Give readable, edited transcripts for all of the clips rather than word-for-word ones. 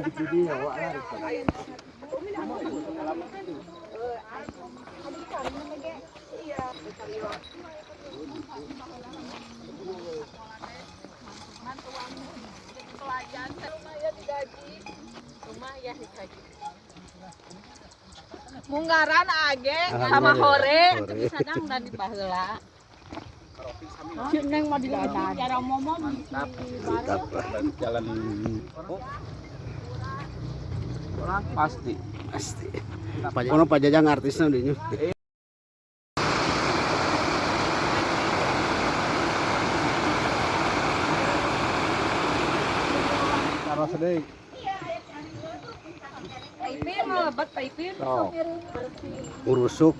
Di dia wak lari. Munggaran age sama hore sadang dan di baheula. Neng mah diladan. Cara momon. Mantap lah. Jalan oh. Pasti. Pasti. Kono Pak Jajang artisnya dinya. Taruh sedih. Paipin mau lebat paipin. Oh. Urusuk.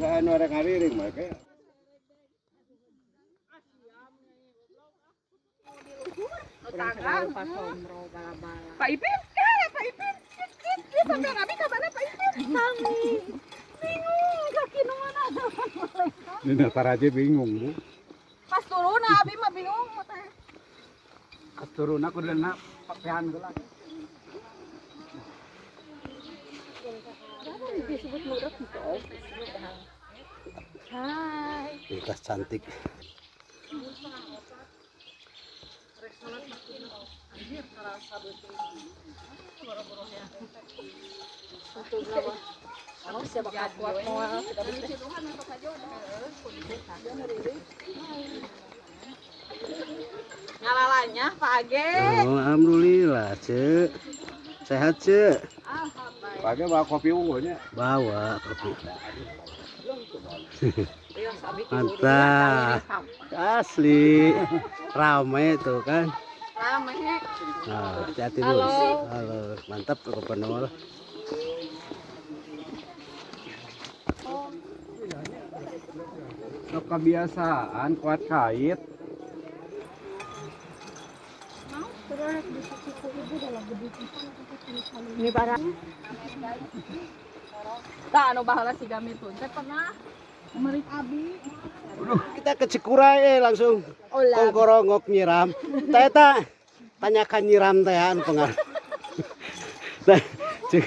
Saya nu rek ngariring mereka. Pak Ipin, eh Pak Ipin, dia sampai nabi ke mana Pak Ipin? Kami bingung kaki nu mana. Ini datar aja bingung, Bu. Pas turun abi mah bingung teh. Pas turun aku udah nak pakaian gue lagi. Hai. Lintas cantik. Ngalalanya Pak Age. Oh, alhamdulillah, Cek. Sehat, Cek. Pakai bawa kopi unggulnya. Bawa kopi. Mantap. Asli. Rame tuh kan. Rame. Nah, hati-hati dulu. Halo, mantap kopi lah. Kebiasaan kuat kait. Ini barang. Tak anu baheula si Gami tuh. Teh pernah merik abi. Kita ke Cikuray langsung. Kongkorongok nyiram. Teh ta tanyakan nyiram teh anu pengaruh. Teh cek.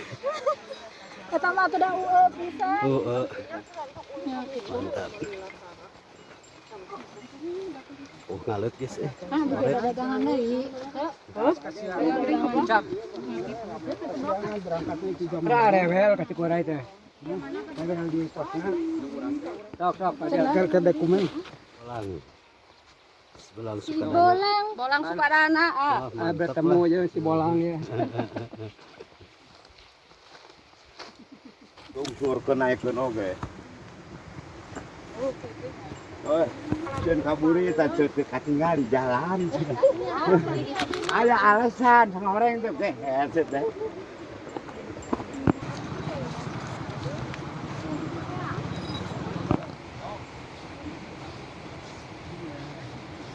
Eta mah tuh da eueuh pisan. Heeh. Mantap. Oh, ngalut guys eh. Ah, dagangan deui. Nah, rewel ke Cikuray teh. Rewel di posnya. Sok sok ke ke dokumen. Bolang. Bolang Sukadana. Bolang Sukadana. Ah. Wah, Ah, mantap bertemu lah. aja si Bolang ya. Tungsur ke naikkeun oge. Oh, jeung kaburi teh ceuk teu katinggal di jalan. Ada alasan sama orang tuh geher teh.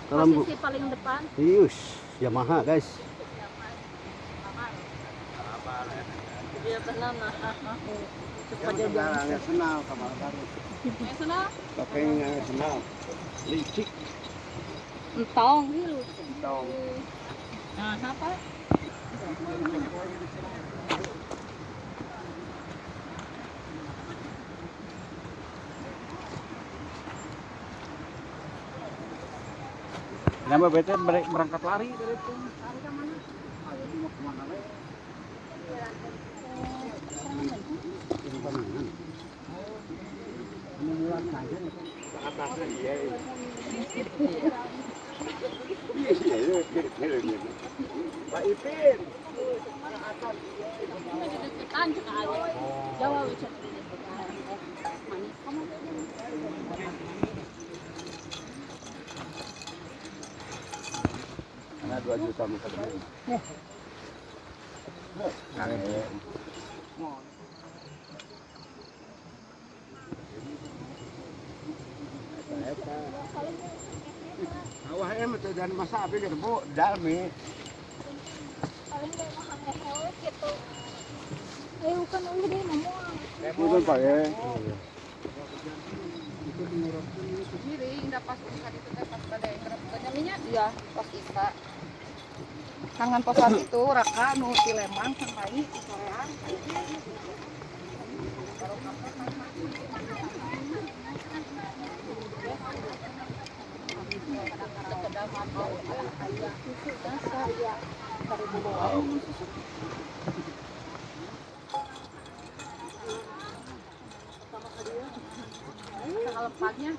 Tolong Bu. Posisi paling depan. Ius, Yamaha guys. Iya benar nah. Senal kamar baru. Senal. Tokeng senal. Licik. Entong. Entong. Nah, siapa? Kenapa bete berangkat lari dari itu? Pak Ipin. Deketan cek aja. Jawa cek deketan. Manis. Karena 2 juta muka beli. Awah em teh dan masa api ke bu dalmi. Paling gak mah ngehewe gitu. Eh bukan ulah deh ngomong. Punten Pak ya. Miring, dah pas urusan itu teh pas badai kerap banyak minyak. Iya, pas isa. Tangan posan itu raka nu ti Lembang sampai di sorean. Wow. Lepatnya.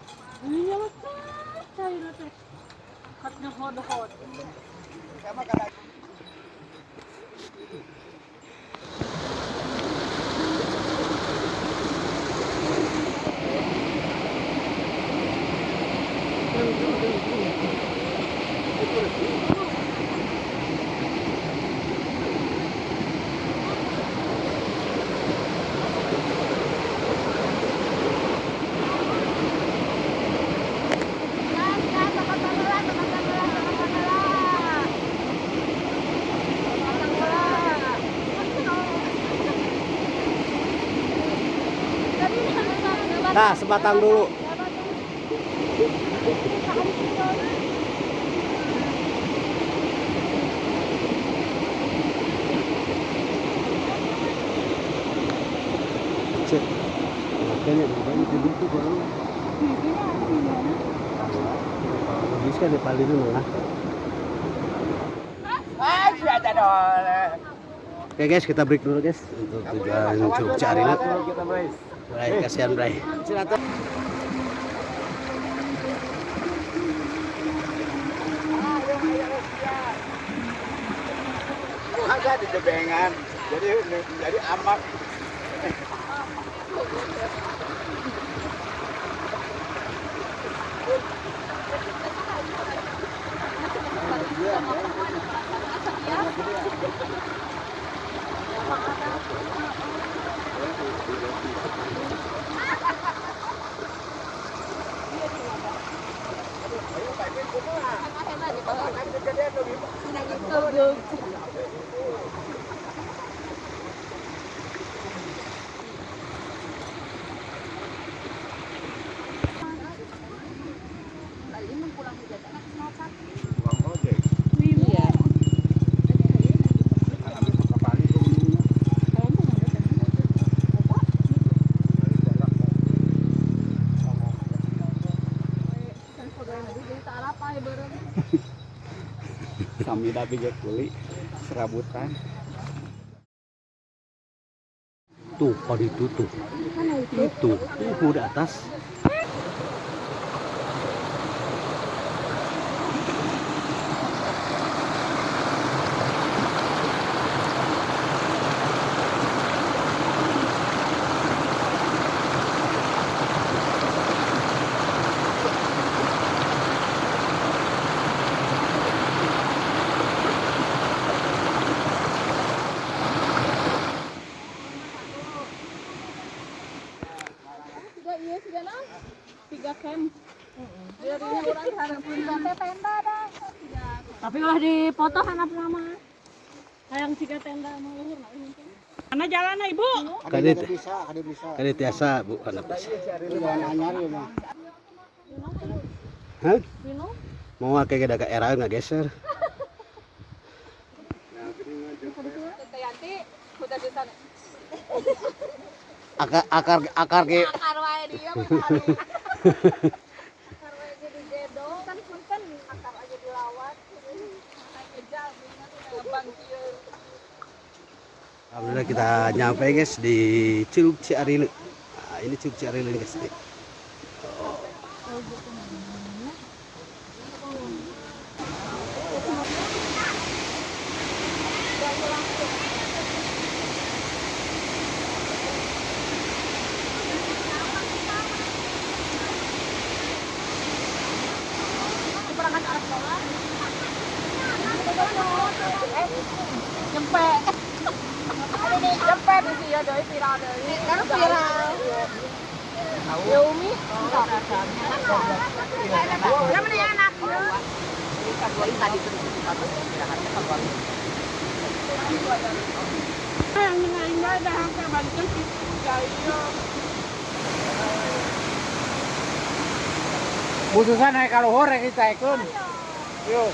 Iya lepat cair teh. Katnya hod-hod. Nah, sebatang dulu. Cek. Makanya makanya itu baru. Bisa di paling itu nah. Oke guys, kita break dulu guys untuk tujuan Curug Ciarileuh. Bray, kasihan Bray. Silakan. Masa di jebengan, jadi amak. Kami tapi kuli serabutan. Tuh, kalau ditutup. Itu, di atas. Tapi ulah dipoto hanap nama. Hayang siga tenda mah luhur. Mana jalanna Ibu? Kade bisa, kade bisa. Kade tiasa Bu, hanap bisa. Hah? Mau kayak ada era nggak geser. Akar akar akar ke. Akar wae dia mah. Akar wae jadi gedong kan punten akar aja dilawat. Alhamdulillah kita nyampe guys di Curug Ciarileuh. Nah, ini Curug Ciarileuh guys. Oh. Nyampe di sini ya doi viral doi. Kan viral. Ya Umi. Ya mending enak. Khususnya naik kalau hore kita ikut. Yuk.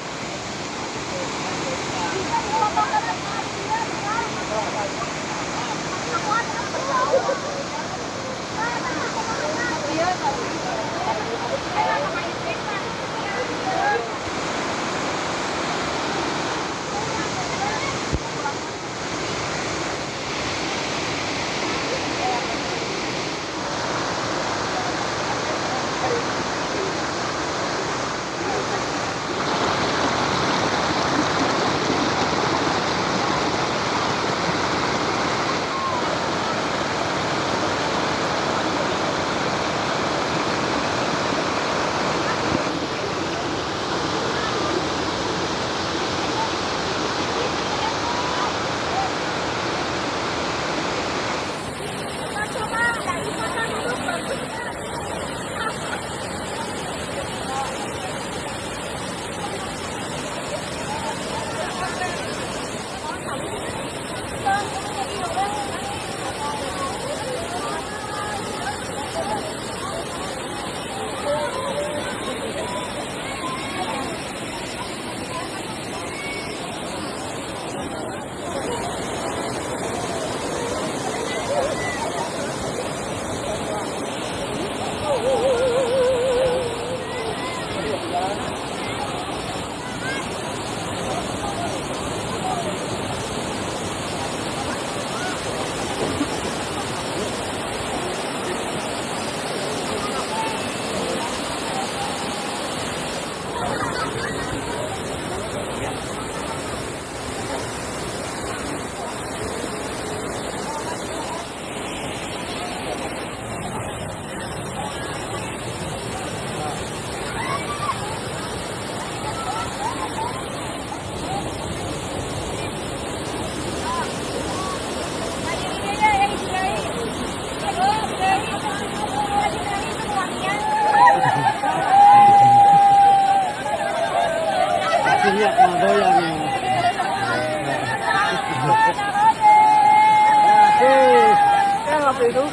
Kakinya mau goyang ya. Asik. Apa itu?